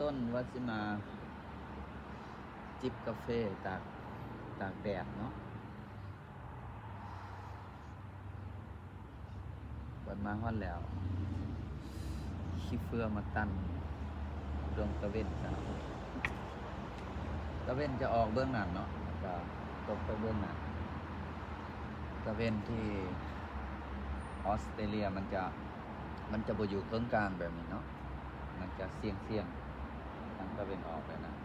ຕົ້ນວ່າຊິມາຈິບກາເຟຕາກ ຕາກແດດເນາະ. ບັດມາຮອດແລ້ວ ຂີ້ເຟື່ອມາຕັນດວງຕາເວັນຊະເນາະ. ຕາເວັນຈະອອກເບື້ອງນັ້ນເນາະ ແລ້ວກະຕົກໄປເບື້ອງນັ້ນ. ຕາເວັນທີ່ອອສເຕຣເລຍມັນຈະ ມັນຈະບໍ່ຢູ່ເຄິ່ງກາງແບບນີ້ເນາະ, ມັນຈະສ່ຽງໆ ທາງຕາເວັນອອກແບບນັ້ນ.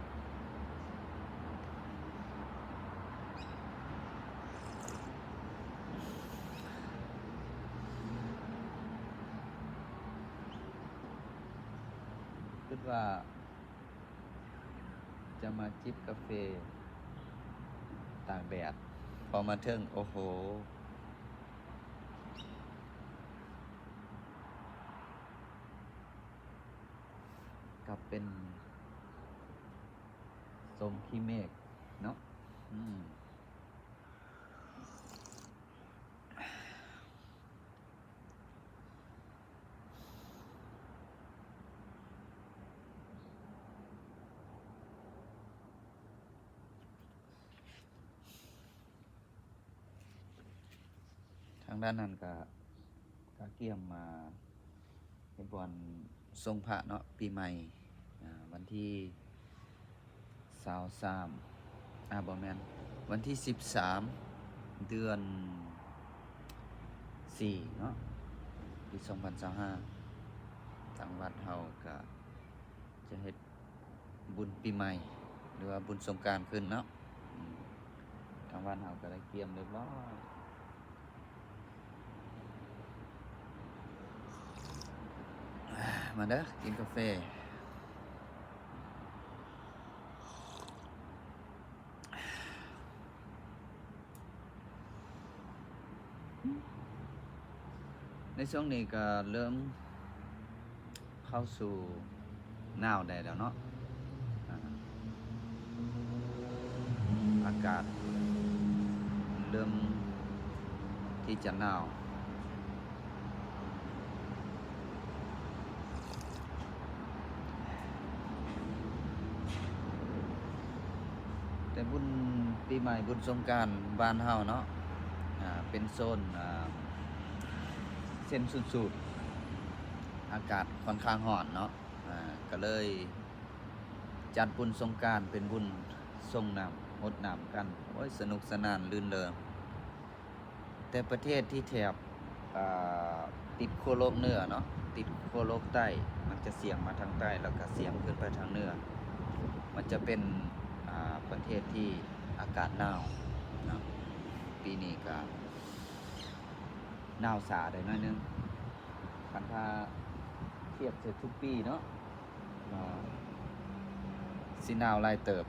ຄິດວ່າຈະມາຈິບກາເຟຕາກແດດ, ພໍມາເຖິງ ໂອ້ໂຫ ກັບເປັນຊົງຂີ້ເມກເນາະ. ອືມ. ທາງດ້ານນັ້ນກະ ກະກຽມມາເຮັດບ່ອນ ຊົງພະເນາະ ປີໃໝ່ ອາ ວັນທີຊາວສາມ ອາ ບໍ່ແມ່ນ ວັນທີສິບສາມ ເດືອນສີ່ເນາະ ປີສອງພັນຊາວຫ້າ ທາງວັດເຮົາກະຈະເຮັດບຸນປີໃໝ່ ຫຼືວ່າບຸນສົງການຂຶ້ນເນາະ. ອືມ ທາງບ້ານເຮົາກໍໄດ້ກຽມຮຽບຮ້ອຍ. ມາເດີ ກິນກາເຟ. ໃນຊ່ວງນີ້ກໍເລີ່ມເຂົ້າສູ່ໜາວໄດ້ແລ້ວເນາະ ອາ ອາກາດເລີ່ມທີ່ຈະໜາວ. ແຕ່ບຸນປີໃໝ່ ບຸນສົງການບ້ານເຮົາເນາະ ອາ ເປັນໂຊນ ອາ ເສັ້ນສູນສູດ ອາກາດຂ້ອນຂ້າງຮ້ອນເນາະ ອາ ກໍເລີຍຈັດບຸນສົງການເປັນບຸນສົ່ງນ້ຳ ຫົດນ້ຳກັນ. ໂອ້ຍ ສະໜຸກສະໜານລື່ນເລີງ. ແຕ່ປະເທດທີ່ແຖບ ອ່າ ຕິດຂົ້ວໂລກເໜືອເນາະ ຕິດຂົ້ວໂລກໃຕ້ ມັນຈະສ່ຽງມາທາງໃຕ້ ແລ້ວກະສ່ຽງຂຶ້ນໄປທາງເໜືອ ມັນຈະເປັນ ອ່າ ປະເທດທີ່ອາກາດໜາວເນາະ. ປີນີ້ກະໜາວຊາໄດ້ໜ້ອຍໜຶ່ງ ຄັນຖ້າທຽບໃສ່ທຸກປີເນາະ ກໍຊິໜາວຫຼາຍເຕີບ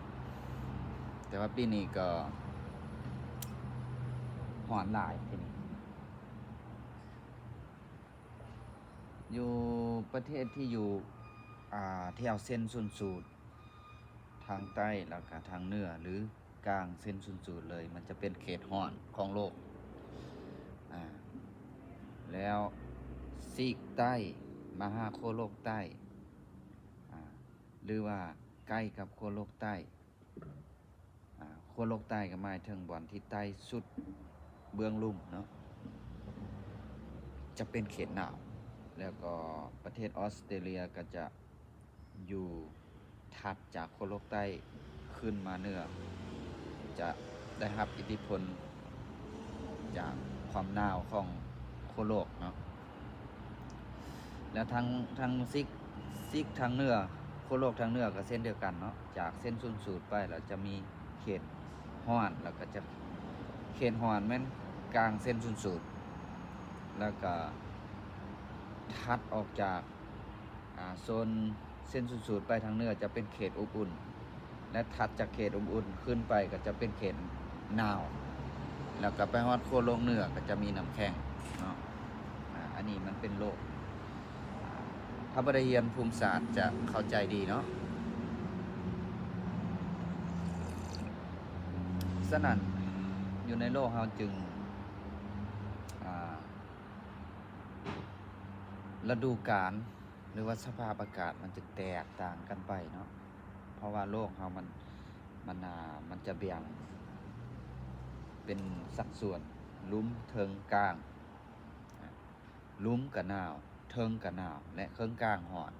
ແຕ່ວ່າປີນີ້ກໍຮ້ອນຫຼາຍ. ທີນີ້ຢູ່ປະເທດທີ່ຢູ່ ອ່າ ແຖວເສັ້ນສູນສູດທາງໃຕ້ ແລ້ວກະທາງເໜືອ ຫຼື ກາງເສັ້ນສູນສູດເລີຍ ມັນຈະເປັນເຂດຮ້ອນຂອງໂລກ ອາ ແລ້ວຊີກໃຕ້ມາຫາຂົ້ວໂລກໃຕ້ ອາ ຫຼືວ່າໃກ້ກັບຂົ້ວໂລກໃຕ້ ອາ ຂົ້ວໂລກໃຕ້ກໍໝາຍເຖິງບ່ອນທີ່ໃຕ້ສຸດເບື້ອງລຸ່ມເນາະ ຈະເປັນເຂດໜາວ ແລ້ວກໍປະເທດອອສເຕຣເລຍກໍຈະ ຢູ່ຖັດຈາກຂົ້ວໂລກໃຕ້ຂຶ້ນມາເໜືອ ຈະໄດ້ຮັບອິດທິພົນຈາກຄວາມໜາວຂອງຂົ້ວໂລກເນາະ ແລ້ວທາງ ທາງຊີກ ຊີກທາງເໜືອ ຂົ້ວໂລກທາງເໜືອກໍເຊັ່ນດຽວກັນເນາະ ຈາກເສັ້ນສູນສູດໄປ ແລ້ວຈະມີເຂດຮ້ອນ ແລ້ວກໍຈະ ເຂດຮ້ອນແມ່ນກາງເສັ້ນສູນສູດ ແລ້ວກໍຖັດອອກຈາກ ອາ ໂຊນເສັ້ນສູນສູດໄປທາງເໜືອຈະເປັນເຂດອົບອຸ່ນ ແລະ ຖັດຈາກເຂດອົບອຸ່ນຂຶ້ນໄປກໍຈະເປັນເຂດໜາວ ແລ້ວກໍໄປຮອດຂົ້ວໂລກເໜືອກໍຈະມີນ້ຳແຂງເນາະ. ອາ ອັນນີ້ມັນເປັນໂລກ ຖ້າບໍ່ໄດ້ຮຽນພູມສາດຈະເຂົ້າໃຈດີເນາະ. ສະນັ້ນ ຢູ່ໃນໂລກເຮົາຈຶ່ງ ອາ ລະດູການ ຫຼືວ່າສະພາບອາກາດມັນຈະແຕກຕ່າງກັນໄປເນາະ ເພາະວ່າໂລກເຮົາມັນ ມັນ ອ່າ ມັນຈະແບ່ງເປັນສັດສ່ວນ ລຸ່ມ ເທິງ ກາງ ອ່າ ລຸ່ມກະໜາວ ເທິງກະໜາວ ແລະ ເຄິ່ງກາງຮ້ອນ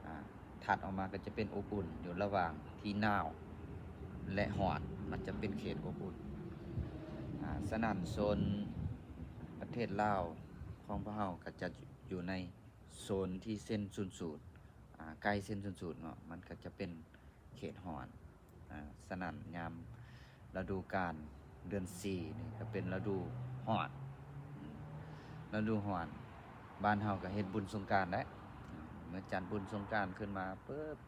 ອ່າ ຖັດອອກມາກໍຈະເປັນອົບອຸ່ນ ຢູ່ລະຫວ່າງທີ່ໜາວ ແລະ ຮ້ອນ ມັນຈະເປັນເຂດອົບອຸ່ນ ອ່າ ສະນັ້ນໂຊນປະເທດລາວຂອງພວກເຮົາກໍຈະຢູ່ໃນ ໂຊນທີ່ເສັ້ນສູນສູດ ອ່າ ໃກ້ເສັ້ນສູນສູດເນາະ ມັນກໍຈະເປັນເຂດຮ້ອນ ອ່າ ສະນັ້ນຍາມລະດູການເດືອນສີ່ນີ້ກໍເປັນລະດູຮ້ອນ ລະດູຮ້ອນ ບ້ານເຮົາກໍເຮັດບຸນສົງການແຫຼະ ເມື່ອຈັດບຸນສົງການຂຶ້ນມາປຶບ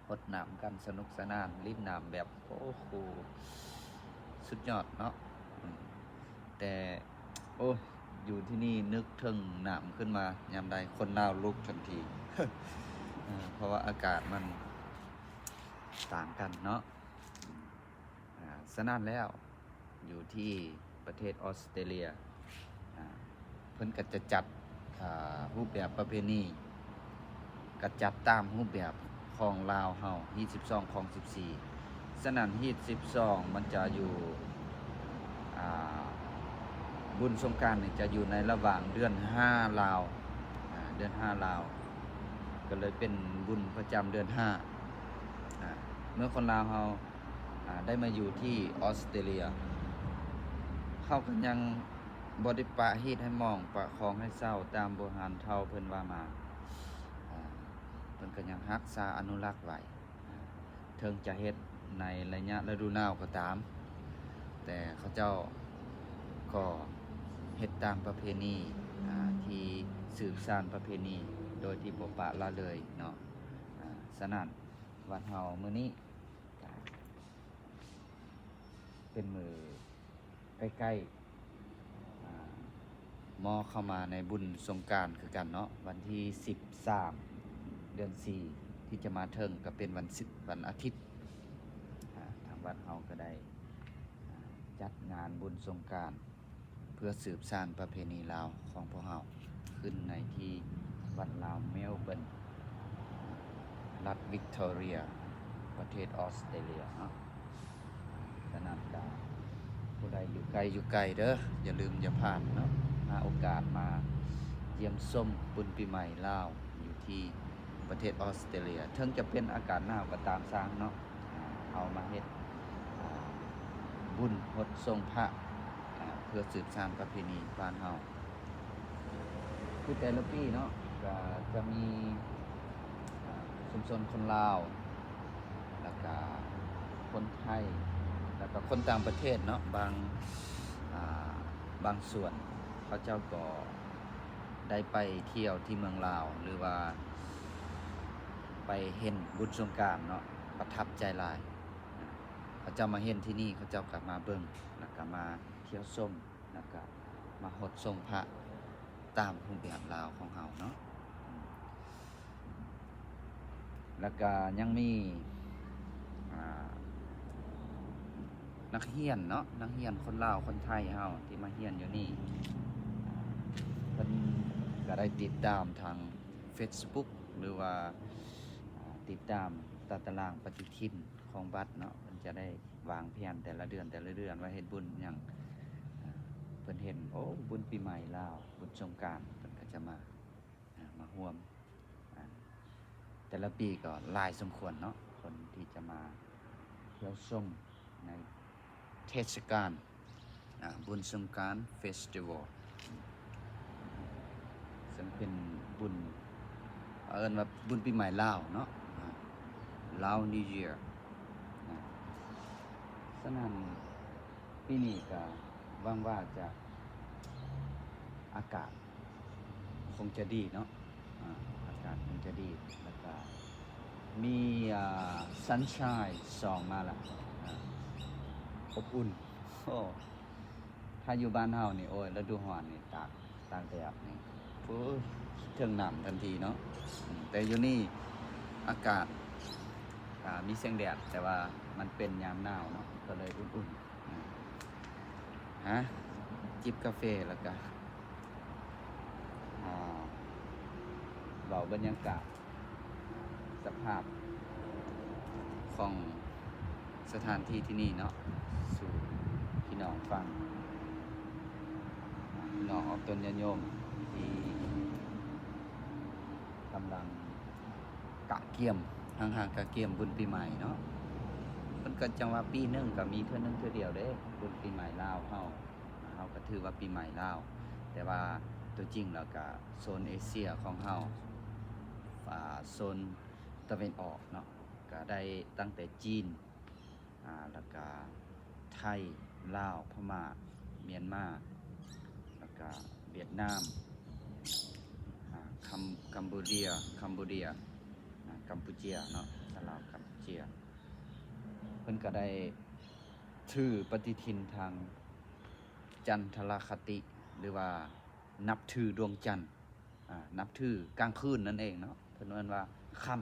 ຫົດນ້ຳກັນ ສະໜຸກສະໜານ ຫຼິ້ນນ້ຳແບບ ໂອ້ໂຫ ສຸດຍອດເນາະ ອືມ ແຕ່ ໂອ້ຍ ຢູ່ທີ່ນີ້ນຶກເຖິງນ້ຳຂຶ້ນມາ ຍາມໃດຄົນລາວລຸກທັນທີ ເພາະວ່າອາກາດມັນຕ່າງກັນເນາະ ອາ ສະນັ້ນແລ້ວ ຢູ່ທີ່ປະເທດອອສເຕຣເລຍ ອາ ເພິ່ນກໍຈະຈັດ ອາ ຮູບແບບປະເພນີ ກໍຈັດຕາມຮູບແບບຂອງລາວເຮົາ ຮີດສິບສອງ ຄອງສິບສີ່ ສະນັ້ນຮີດສິບສອງມັນຈະຢູ່ ອາ ບຸນສົງການນີ້ຈະຢູ່ໃນລະຫວ່າງເດືອນຫ້າລາວ ອາ ເດືອນຫ້າລາວ ກໍເລີຍເປັນບຸນປະຈຳເດືອນຫ້າ ອາ ເມື່ອຄົນລາວເຮົາ ອາ ໄດ້ມາຢູ່ທີ່ອອສເຕຣເລຍ ເຂົາກໍຍັງບໍ່ໄດ້ປະຮີດໃຫ້ໝອງ ປະຄອງໃຫ້ເຊົາ ຕາມບູຮານເຖົ້າເພິ່ນວ່າມາ ອາ ເພິ່ນກໍຍັງຮັກສາອະນຸລັກໄວ້ ອາ ເຖິງຈະເຮັດໃນໄລຍະລະດູໜາວກໍຕາມ ແຕ່ເຂົາເຈົ້າກໍເຮັດຕາມປະເພນີ ອາ ທີ່ສືບສານປະເພນີໂດຍທີ່ບໍ່ປະລະເລີຍເນາະ ອາ ສະນັ້ນວັດເຮົາມື້ນີ້ ເປັນມື້ໃກ້ໆ ອ່າ ມໍ່ເຂົ້າມາໃນບຸນສົງການຄືກັນເນາະ ວັນທີສິບສາມ ເດືອນສີ່ ທີ່ຈະມາເຖິງກໍເປັນວັນສິບ ວັນອາທິດ ອ່າ ທາງວັດເຮົາກໍໄດ້ ອ່າ ຈັດງານບຸນສົງການ ເພື່ອສືບສານປະເພນີລາວຂອງພວກເຮົາ ຂຶ້ນໃນທີ່ວັດລາວເມລເບີນ ລັດວິກຕໍເຣຍ ປະເທດອອສເຕຣເລຍເນາະ. ສະນັ້ນກະ ຜູ້ໃດຢູ່ໃກ້ຢູ່ໄກເດີ ຢ່າລືມຢ່າພາດເນາະ ຫາໂອກາດມາຢ້ຽມຊົມບຸນປີໃໝ່ລາວຢູ່ທີ່ປະເທດອອສເຕຣເລຍ ເຖິງຈະເປັນອາກາດໜາວກໍຕາມຊ່າງເນາະ ເຮົາມາເຮັດ ອ່າ ບຸນຫົດສົງພະ ອ່າ ເພື່ອສືບສານປະເພນີບ້ານເຮົາ ຄືແຕ່ລະປີເນາະ ກະຈະມີ ອ່າ ຊຸມຊົນຄົນລາວ ແລ້ວກະຄົນໄທ ແລ້ວກະຄົນຕ່າງປະເທດເນາະ ບາງ ອ່າ ບາງສ່ວນ ເຂົາເຈົ້າກໍໄດ້ໄປທ່ຽວທີ່ເມືອງລາວ ຫຼືວ່າໄປເຫັນບຸນສົງການເນາະ ປະທັບໃຈຫຼາຍ ເຂົາເຈົ້າມາເຫັນທີ່ນີ້ ເຂົາເຈົ້າກໍມາເບິ່ງ ແລ້ວກໍມາທ່ຽວຊົມ ແລ້ວກໍມາຫົດສົງພະຕາມຮູບແບບລາວຂອງເຮົາເນາະ ແລ້ວກະຍັງມີ ອ່າ ນັກຮຽນເນາະ ນັກຮຽນຄົນລາວຄົນໄທເຮົາທີ່ມາຮຽນຢູ່ນີ້ ເພິ່ນກະໄດ້ຕິດຕາມທາງເຟສບຸກ ຫຼືວ່າ ອ່າ ຕິດຕາມຕາຕະລາງປະຕິທິນຂອງວັດເນາະ ເພິ່ນຈະໄດ້ວາງແຜນແຕ່ລະເດືອນ ແຕ່ລະເດືອນວ່າເຮັດບຸນຫຍັງ ອ່າ ເພິ່ນເຫັນ ໂອ້ ບຸນປີໃໝ່ລາວ ບຸນສົງການ ເພິ່ນກະຈະມາ ອ່າ ມາຮ່ວມ ອ່າ ແຕ່ລະປີກໍຫຼາຍສົມຄວນເນາະ ຄົນທີ່ຈະມາທ່ຽວຊົມໃນເທດສະການ ອ່າ ບຸນສົງການເຟສຕິວອລ ເຊິ່ງເປັນບຸນ ເອີ້ນວ່າບຸນປີໃໝ່ລາວເນາະ ອ່າ ລາວນິວເຢຍ ອ່າ ສະນັ້ນ ປີນີ້ກະຫວັງວ່າຈະ ອາກາດຄົງຈະດີເນາະ ອ່າ ອາກາດຄົງຈະດີ ແລ້ວກະມີ ອ່າ sunshine ສ່ອງມາລະ ອ່າ ອົບອຸ່ນ ໂອ້ ຖ້າຢູ່ບ້ານເຮົານີ້ ໂອ້ຍ ລະດູຮ້ອນນີ້ ຕາກ ຕາກແດດນີ້ ໂອ້ຍ ຄິດເຖິງນ້ຳທັນທີເນາະ ອືມ ແຕ່ຢູ່ນີ້ອາກາດ ອ່າ ມີແສງແດດ ແຕ່ວ່າມັນເປັນຍາມໜາວເນາະ ກໍເລີຍອຸ່ນໆ ອືມ ຮະ ຈິບກາເຟ ແລ້ວກະ ອ່າ ເວົ້າບັນຍາກາດສະພາບຂອງສະຖານທີ່ທີ່ນີ້ເນາະ ສູ່ພີ່ນ້ອງຟັງ ພີ່ນ້ອງອອກຕົນຍາດໂຍມທີ່ກຳລັງກະກຽມ ຫ້າງໆກະກຽມບຸນປີໃໝ່ເນາະ. ເພິ່ນກໍຈັ່ງວ່າປີໜຶ່ງກໍມີເທື່ອໜຶ່ງເທື່ອດຽວເດ້ ບຸນປີໃໝ່ລາວເຮົາ. ເຮົາກໍຖືວ່າປີໃໝ່ລາວ ແຕ່ວ່າຕົວຈິງແລ້ວກໍໂຊນເອເຊຍຂອງເຮົາ ອາ ໂຊນຕາເວັນອອກເນາະ ກໍໄດ້ຕັ້ງແຕ່ຈີນ ອາ ແລ້ວກໍໄທ, ລາວ, ພະມ້າ, ມຽນມາ, ແລ້ວກໍຫວຽດນາມ, ອາ ຄຳ ຄຳໂບເດຍ ຄຳໂບເດຍ ອາ ກຳປູເຈຍເນາະ ລາວ ກຳປູເຈຍ. ເພິ່ນກໍໄດ້ ຖືປະຕິທິນທາງຈັນທະລະຄະຕິ ຫຼືວ່ານັບຖືດວງຈັນ ອາ ນັບຖືກາງຄືນນັ້ນເອງເນາະ ເພິ່ນເອີ້ນວ່າຄ່ຳ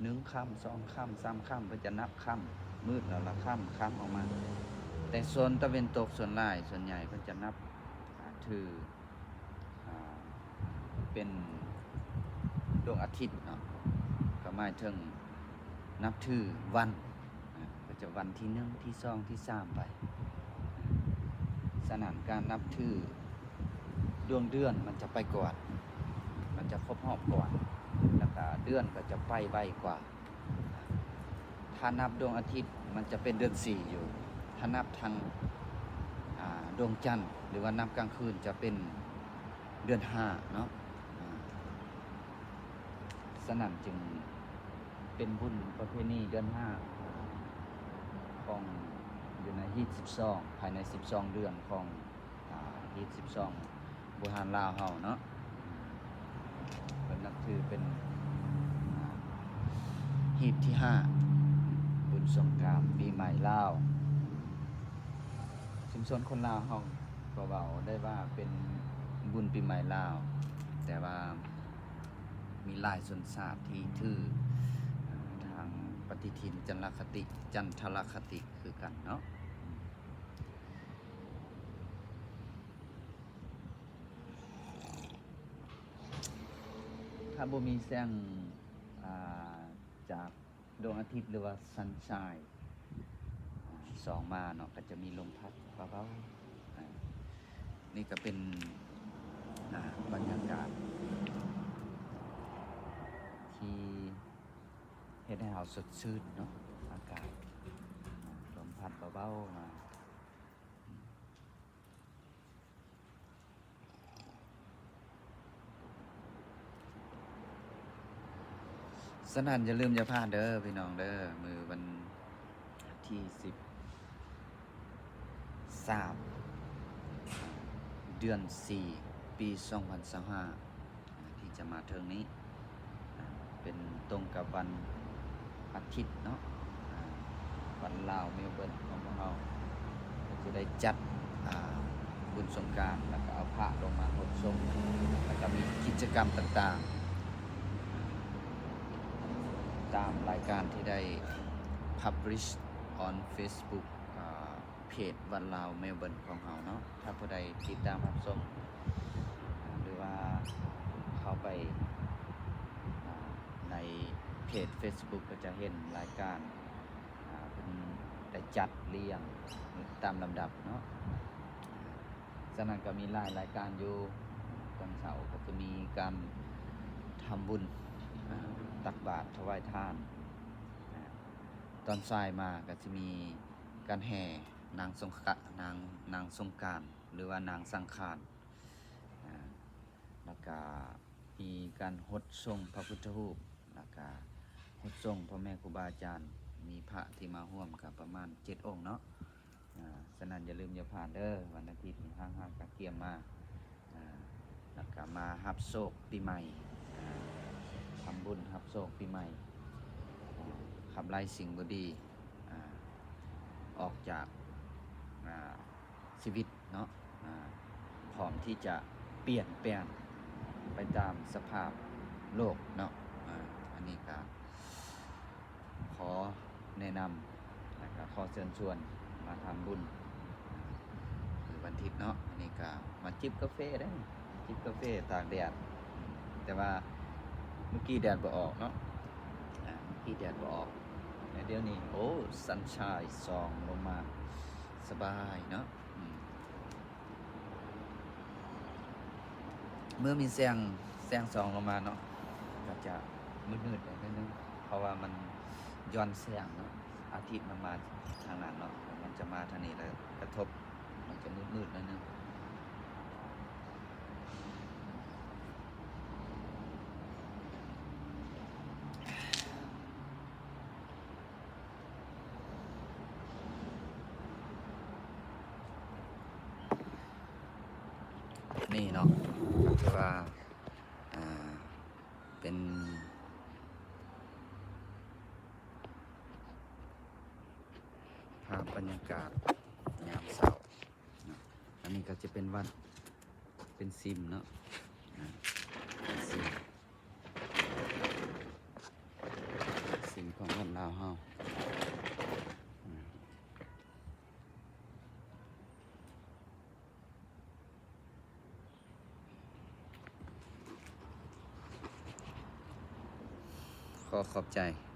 ໜຶ່ງຄ່ຳ ສອງຄ່ຳ ສາມຄ່ຳ ເພິ່ນຈະນັບຄ່ຳ ມືດແລ້ວລະຄ່ຳ ຄ່ຳອອກມາ. ແຕ່ໂຊນຕາເວັນຕົກສ່ວນຫຼາຍ ສ່ວນໃຫຍ່ເພິ່ນຈະນັບ ອາ ຖື ອາ ເປັນດວງອາທິດເນາະ ກໍໝາຍເຖິງນັບຖືວັນ ອາ ກໍຈະວັນທີໜຶ່ງ ທີສອງ ທີສາມໄປ. ສະນັ້ນການນັບຖືດວງເດືອນມັນຈະໄປກ່ອນ ມັນຈະຄົບຮອບກ່ອນ ແລ້ວກະເດືອນກໍຈະໄປໄວກວ່າ. ຖ້ານັບດວງອາທິດມັນຈະເປັນເດືອນສີ່ຢູ່ ຖ້ານັບທາງ ອາ ດວງຈັນ ຫຼືວ່ານັບກາງຄືນຈະເປັນເດືອນຫ້າເນາະ. ອາ ສະນັ້ນຈຶ່ງເປັນບຸນປະເພນີເດືອນຫ້າຂອງ ຢູ່ໃນຮີດສິບສອງ ພາຍໃນສິບສອງເດືອນຂອງ ອາ ຮີດສິບສອງບູຮານລາວເຮົາເນາະ ເພິ່ນນັບຖືເປັນ ອາ ຮີດທີຫ້າ ບຸນສົງການປີໃໝ່ລາວ. ຊຸມຊົນຄົນລາວເຮົາກໍເວົ້າໄດ້ວ່າເປັນບຸນປີໃໝ່ລາວ ແຕ່ວ່າມີຫຼາຍຊົນຊາດທີ່ຖື ອາ ທາງປະຕິທິນຈັນລະຄະຕິ ຈັນທະລະຄະຕິຄືກັນເນາະ. ຖ້າບໍ່ມີແສງ ອາ ຈາກດວງອາທິດ ຫຼືວ່າ sunshine ອາ ສ່ອງມາເນາະ ກໍຈະມີລົມພັດເບົາໆ. ອາ ນີ້ກໍເປັນ ອາ ບັນຍາກາດທີ່ເຮັດໃຫ້ເຮົາສົດຊື່ນເນາະ ອາກາດ ອາ ລົມພັດເບົາໆມາ. ສະນັ້ນຢ່າລືມຢ່າພາດເດີພີ່ນ້ອງເດີ ມື້ວັນທີສິບສາມ ເດືອນສີ່ ປີສອງພັນຊາວຫ້າ ທີ່ຈະມາເຖິງນີ້ ເປັນຕົງກັບວັນອາທິດເນາະ ວັນລາວເມລເບີນຂອງພວກເຮົາ ກໍຈະໄດ້ຈັດ ອາ ບຸນສົງການ ແລ້ວກໍເອົາພະລົງມາຫົດສົງ ແລ້ວກໍມີກິດຈະກຳຕ່າງໆ ຕາມລາຍການທີ່ໄດ້ publish on Facebook ອາ ເພຈວັດລາວເມລເບີນຂອງເຮົາເນາະ. ຖ້າຜູ້ໃດຕິດຕາມຮັບຊົມ ອາ ຫຼືວ່າເຂົ້າໄປ ອາ ໃນເພຈເຟສບຸກ ກໍຈະເຫັນລາຍການ ອາ ເພິ່ນໄດ້ຈັດລຽງຕາມລຳດັບເນາະ. ສະນັ້ນກໍມີຫຼາຍລາຍການຢູ່ ຕອນເຊົ້າກໍຈະມີການທຳບຸນ ອາ ຕັກບາດຖວາຍທານ ອາ ຕອນສາຍມາກໍຈະມີການແຫ່ນາງສົງກະ ນາງ ນາງສົງການ ຫຼືວ່ານາງສັງຂານ ອາ ແລ້ວກະມີການຫົດສົງພະພຸດທະຮູບ ແລ້ວກະຫົດສົງພໍ່ແມ່ຄູບາອາຈານ ມີພະທີ່ມາຮ່ວມກະປະມານເຈັດອົງເນາະ. ອາ ສະນັ້ນຢ່າລືມຢ່າພາດເດີ ວັນອາທິດນີ້ຫ້າງໆກະກຽມມາ ອາ ແລ້ວກະມາຮັບໂຊກປີໃໝ່ ອາ ທຳບຸນຮັບໂຊກປີໃໝ່ ອາ ຂັບໄລ່ສິ່ງບໍ່ດີ ອາ ອອກຈາກ ອາ ຊີວິດເນາະ ອາ ພ້ອມທີ່ຈະປ່ຽນແປງໄປຕາມສະພາບໂລກເນາະ. ອາ ອັນນີ້ກະຂໍແນະນຳ ແລະກະຂໍເຊີນຊວນມາທຳບຸນ ອາ ມື້ວັນທິດເນາະ. ອັນນີ້ກະມາຈິບກາເຟເດ້ ຈິບກາເຟຕາກແດດ ແຕ່ວ່າ ມື້ກີ້ແດດບໍ່ອອກເນາະ ອາ ມື້ກີ້ແດດບໍ່ອອກ ແຕ່ດຽວນີ້ ໂອ້ ສັນຊາຍສ່ອງລົງມາ ສະບາຍເນາະ ອືມ ເມື່ອມີແສງ ແສງສ່ອງລົງມາເນາະ ກໍຈະມືດໆໜ້ອຍໜຶ່ງ ເພາະວ່າມັນຢ່ອນແສງເນາະ ອາທິດມັນມາທາງນັ້ນເນາະ ມັນຈະມາທາງນີ້ ແລ້ວກະທົບ ມັນຈະມືດໆໜ້ອຍໜຶ່ງ. ນີ້ເນາະ ຖືວ່າ ອ່າ ເປັນພາບບັນຍາກາດຍາມເຊົ້າເນາະ ອັນນີ້ກໍຈະເປັນວັດ ເປັນຊິມເນາະ ອ່າ ເປັນຊິມ ຊິມຂອງວັດລາວເຮົາ ອາ ຂໍຂອບໃຈ.